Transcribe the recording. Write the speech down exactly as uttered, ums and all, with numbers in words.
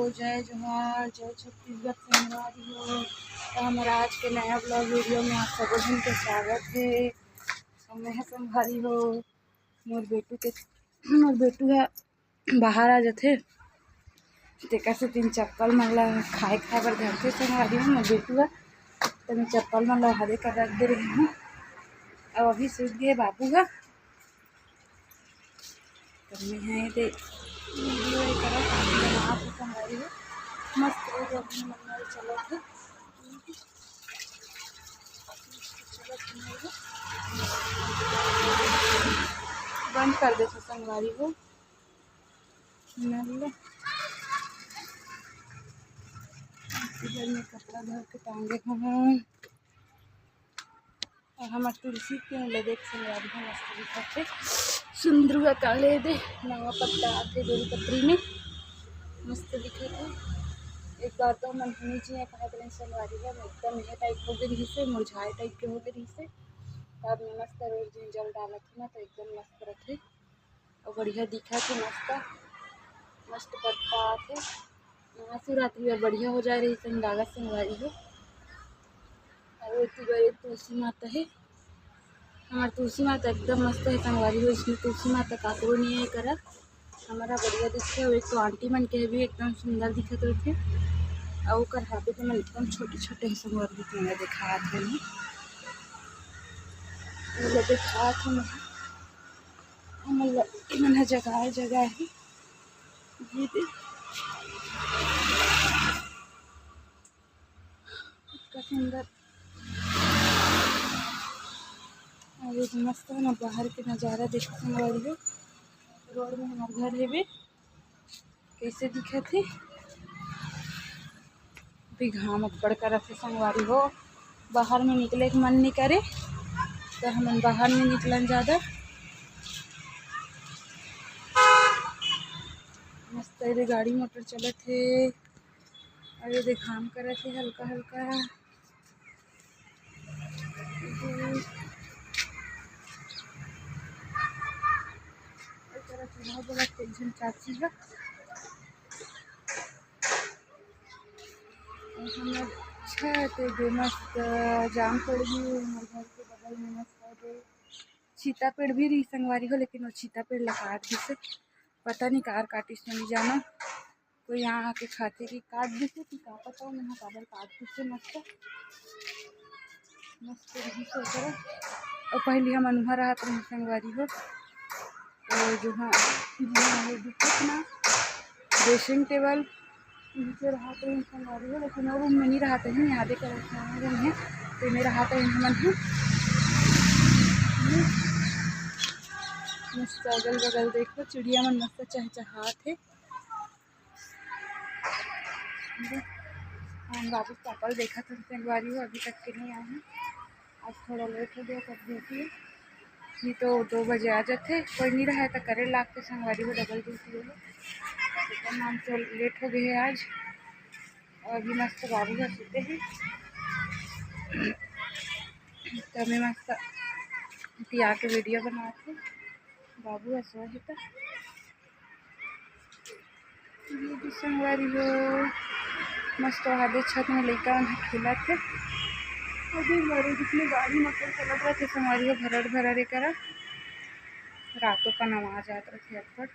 जय जोहार, जय छत्तीसगढ़ संगवारी हो। तो हमर आज के नया vlog video में आप सबो झन के स्वागत हे। और मैं संगवारी हो, मोर बेटू के, मोर बेटू ह बाहर आ जथे, तेकर से तीन चप्पल मन ला खाए खाए बर धरथे संगवारी हो मोर बेटू ह। तो मैं चप्पल मन ला हरे कर रख दे रही हूँ। अब अभी सूत गए बाबू ह। तो मैं है दे video ये करा, बनात हे संगवारी हो। मस्त video अभी मन में चलत हे। चलत हे। बंद कर देथे संगवारी हो नल ला। इधर में कपड़ा धर के टांगे हूँ। और हमर तुलसी पेड़ ले देख संगवारी हो, मस्त दिखत हे। सुंदरुआ काले दे नवा पत्ता आथे बेल पत्री में, मस्त दिखत हे। एक बार तो हमन हमी जी कहत रहे संगवारी हो, एकदम ये type हो गए रहिसे, मुरझाए type के हो गए रहिसे। बाद में मस्त रोज दिन जल डालत हे ना, तो एकदम मस्त रथे। अउ बढ़िया दिखत हे, मस्त, मस्त पत्ता आथे। महाशिवरात्रि बर बढ़िया हो जाए रही संग लागत संगवारी हो। अउ एती बर एक तुलसी माता हे, हमर तुलसी माता एकदम मस्त हे संगवारी हो। इसमें तुलसी माता काकरो नहीं है करा, हमारा बढ़िया दिखथे। अउ एक तो आंटी मन के भी एकदम सुंदर दिखत रथे। अउ ओकर हाथे के मन एकदम छोटे छोटे हे संगवारी हो, तेला दिखात हे, तेला दिखात हे। हमन ल, एमन ह जगह जगह हे। ये दे। इतना सुंदर। अउ ये मस्त हे ना, बाहर के नजारा देखो संगवारी हो। रोड में हमार घर हेबे, कैसे दिखत हे। अभी घाम अब्बड़ करत हे संगवारी हो, बाहर में निकले के मन नहीं करे, तो हमन बाहर में निकलन ज्यादा। मस्त एदे गाड़ी मोटर चलत हे, अउ एदे घाम करत हे हल्का हल्का। एकरा चूल्हा जलत हे, एक झन चाची ह। अउ हमर छत एदे मस्त जाम पेड़ भी हे, हमर घर के बगल में मस्त एदे छीता पेड़ भी रही संगवारी हो, लेकिन वो छीता पेड़ ला काट दिसे, पता नहीं कार काटिस तो नहीं जाना। कोई यहाँ आके खाथे कि काट दिसे कि का पता, मैं काबर काट दिसे। मस्त, मस्त रहिस ओकरा। अउ पहली हमन उहाँ रहत रही संगवारी हो, तो जो हाँ, जो हाँ, वो दिखत ना, dressing table, नीचे रहत रही संगवारी हो, लेकिन वो रूम में नहीं रहत रही, यहाँ देख रहे हैं, तो में रहत रही हमन ह। मस्त अगल बगल देखो, चिड़िया मन मस्त चहचहात हे। हम बाबू पापा ल देखत हन संगवारी हो, अभी तक के नहीं आए हैं। आज थोड़ा लेट हो गया, तब ड्यूटी है, नहीं तो दो बजे आ जाते। कोई नहीं रहा है तो करे लागते संगवारी हो, डबल ड्यूटी हो। तो नाम तो लेट हो गए है आज। और अभी मस्त बाबू घर सोते हैं, तो मैं मस्त पिया के वीडियो बनाते बाबू घर सोए है तो। ये भी संगवारी हो, मस्त आधे छत में लइका मन खेलत हे। अभी मारे जितने गाड़ी मोटर चलत रहते संगवारी हो, भरर भरर एकरा रातों का नवा जात रहते अब्बड़।